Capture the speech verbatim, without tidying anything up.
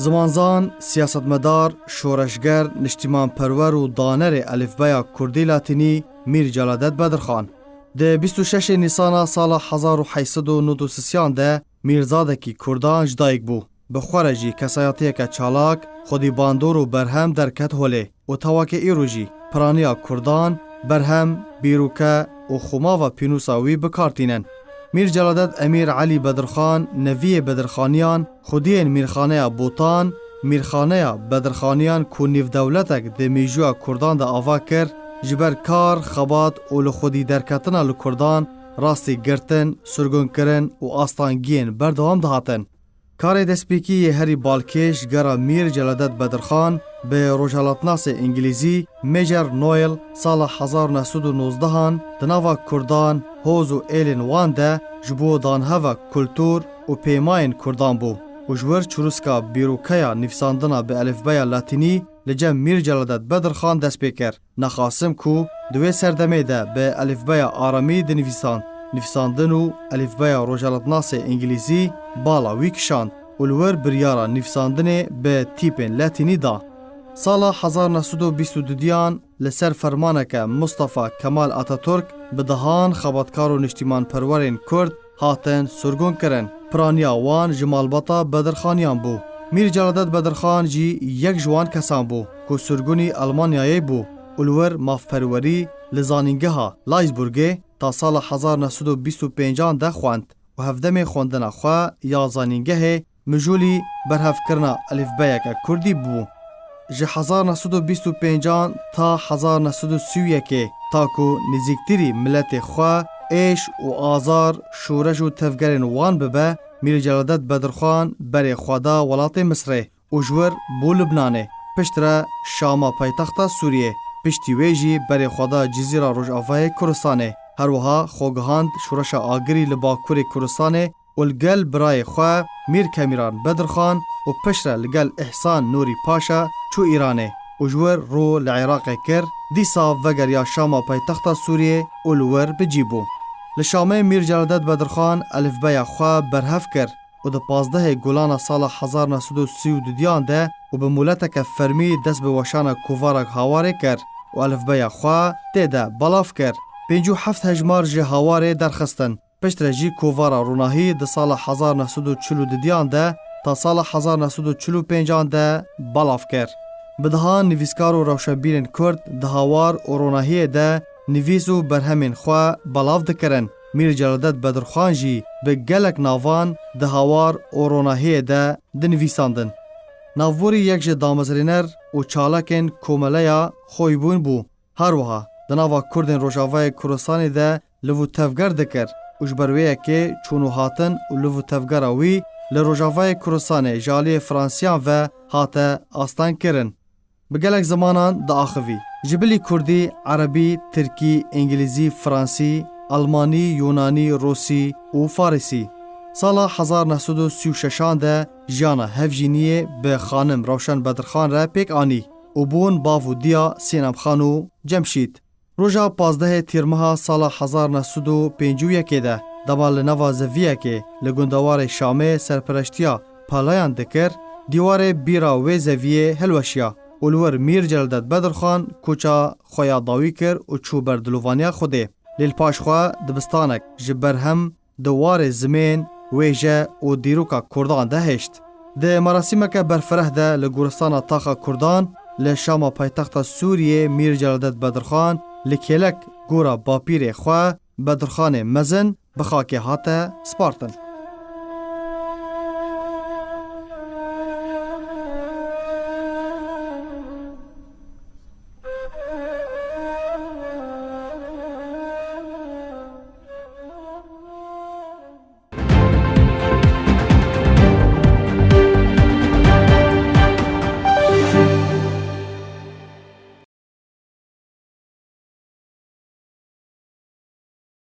Zimanzan, siyasetmedar, şoreşger, niştîmanperwer û danerê elîfbeya kurdî latînî Mîr Celadet Bedirxan. Di bîst û şeşê Nîsana sala hezar û heyt sed û nod û sisiyan de Mîrzadekî Kurdan ji dayik bû. Bi xwe re jî kesayetiyeke çalak, xwedî bandor û berhem derket holê û tewakê îro jî piraniya Kurdan, berhem, bîrûke û xumava pînûsa wî bi kar tînin. Mîr Celadet Emîr Elî Bedirxan, neviyê Bedirxaniyan, xwediyên Mîrxaneya Botan, Mîrxaneya Bedirxaniyan ku nîvdewletek di mêjûya Kurdan de ava kir, ji ber kar, xebat û li xwedî derketina li Kurdan rastî girtin, sirgunkirin û astangiyên berdewam dihatin. Karê destpêkî yê herî balkêş gera Mîr Celadet Bedirxan bi rojhelatnasê îngilîzî Major Noel sala hezar neh sed û nozdehan di nava Kurdan, hoz û êlên wan de ji bo danheva kultur û pêmayên Kurdan bû û ji wir çirûska bîrûkeya nivîsandina bi elîfbeya latînî li cem Mîr Celadet Bedirxan dest pê kir. Nexasim ku di wê serdemê de bi elîfbeya aramî dinivîsand, nivîsandin û elîfbeya rojhelatnasê îngilîzî bala wî kişand û li wir biryara nivîsandinê bi tîpên latînî da. Sala hezar neh sed û bîst û dudiyan li ser fermaneke Mustafa Kemal Ataturk bi dehan xebatkar û niştîmanperwerên Kurd hatin sirgunkirin. Piraniya wan ji malbata Bedirxaniyan bû. Mîr Celadet Bedirxan jî yek ji wan kesan bû ku sirgunî Almanyayê bû û li wir mafperwerî li zanîngeha Leisburgê ta sala hezar neh sed û bîst û pêncan de xwend û hevdemê xwendina xwe ya zanîngehê mijûlî berhevkirina elîfbeyeke kurdî bû. Ji hezar neh sed û bîst û pêncan ta hezar neh sed û sî û yekê, ta ku nêzîktirî miletê xwe êş û azar, şoreş û tevgerên wan bibe, Mîr Celadet Bedirxan berê xwe da welatê Misrê û ji wir bû Libnanê, piştre Şama paytexta Sûriyê, piştî wê jî berê xwe da Cizîra Rojavayê Kurdistanê. Her wiha xwe gihand şoreşa agirî li Bakurê Kurdistanê û li gel birayê xwe Mîr Kemîran Bedirxan û piştre li gel Îhsan Nûrî Paşa çû Îranê û ji wir rû li Iraqê kir, dîsa vegeriya Şama paytexta Sûriyê û li wir bi cî bû. Li Şamê Mîr Celadet Bedirxan elîfbeya xwe berhev kir û di pazdehê Gulana sala hezar neh sed û sî û dudiyan de û bi moleteke fermî dest bi weşana kovara Hawarê kir û elîfbeya xwe tê de belav kir. Pêncî û heft hejmar ji Hawarê derxistin. Piştre jî kovara Ronahî di sala hezar neh sed û çil û dudiyan de ta sala hezar neh sed û çil û pêncan de belav kir. Bi dehan nivîskar û rewşenbîrên Kurd di Hawar û Ronahiyê de nivîs û berhemên xwe belav dikirin. Mîr Celadet Bedirxan jî bi gelek navan di Hawar û Ronahiyê de dinivîsandin. Navborî yek ji damezrêner û çalakên Komeleya Xoybûn bû. Her wiha di nava Kurdên Rojavayê Kurdistanê de liv û tevger dikir û ji ber wê yekê çûn û hatin û liv û tevgera wî li Rojavayê Kurdistanê ji aliyê Fransiyan ve hate astengkirin. Bi gelek zimanan diaxivî. Ji bilî Kurdî, Erebî, Tirkî, Îngilîzî, Fransî, Almanî, Yunanî, Rûsî û Farisî. Sala hezar neh sed û sî û şeşan de jiyana hevjîniyê bi xanim Rewşen Bedirxan re pêk anî û bûn bav û diya Sînem Xan û Cemşîd. Roja pazdehê Tîrmeha sala hezar neh sed û pêncî û yekê de, dema li nava zeviyekê li gundewarê Şamê serpereştiya palayan dikir, dîwarê bîra wê zeviyê hilweşiya û li wir Mîr Celadet Bedirxan koça xwe ya dawî kir û çû ber dilovaniya Xwedê. Lê li paş xwe dibistanek ji berhem di warê zimên, wêje û dîroka Kurdan de hişt. Di merasîmeke berfireh de li goristana taxa Kurdan li Şama paytexta Sûriyê Mîr Celadet Bedirxan li kêlek gora bapîrê xwe Bedirxanê Mezin bi xakê hate spartin.